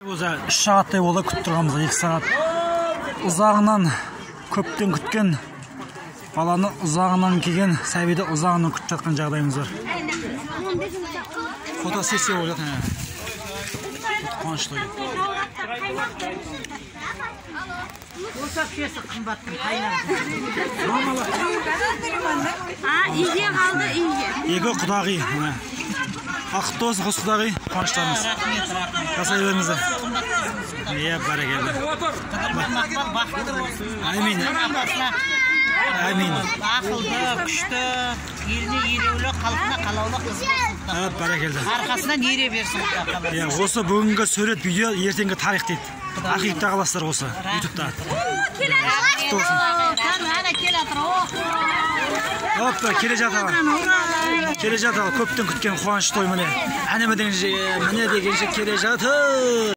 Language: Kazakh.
Өзі 3 сағаттай болды күтіп тұрғанымызға, 2 сағат. Ұзағынан көптен күткен баланы, ұзағынан келген сәбиді ұзағынан күтіп жатқан жағдайымыз бар. Фотосессия болып жатыр. Қуанышты. Үйге қалды, үйге. Екі құдағи. Бақытты болсын қос құдағи, қуаныштарыңыз. Жасай беріңіздер. Иә, бәрекелді. Әмин. Әмин. Ақылды, күшті, еліне елеулі, халқына қалаулы қыз болсын. Бәрекелді. Арқасынан ере берсін. Иә, осы бүгінгі сурет, видео ертеңгі тарих дейді. Архивте қаласыздар осы, ютубта. Құтты болсын. Опа, келе жатыр. Келе жатыр, көптен күткен қуаныш той міне. Әне міне дегенше келе жатыр.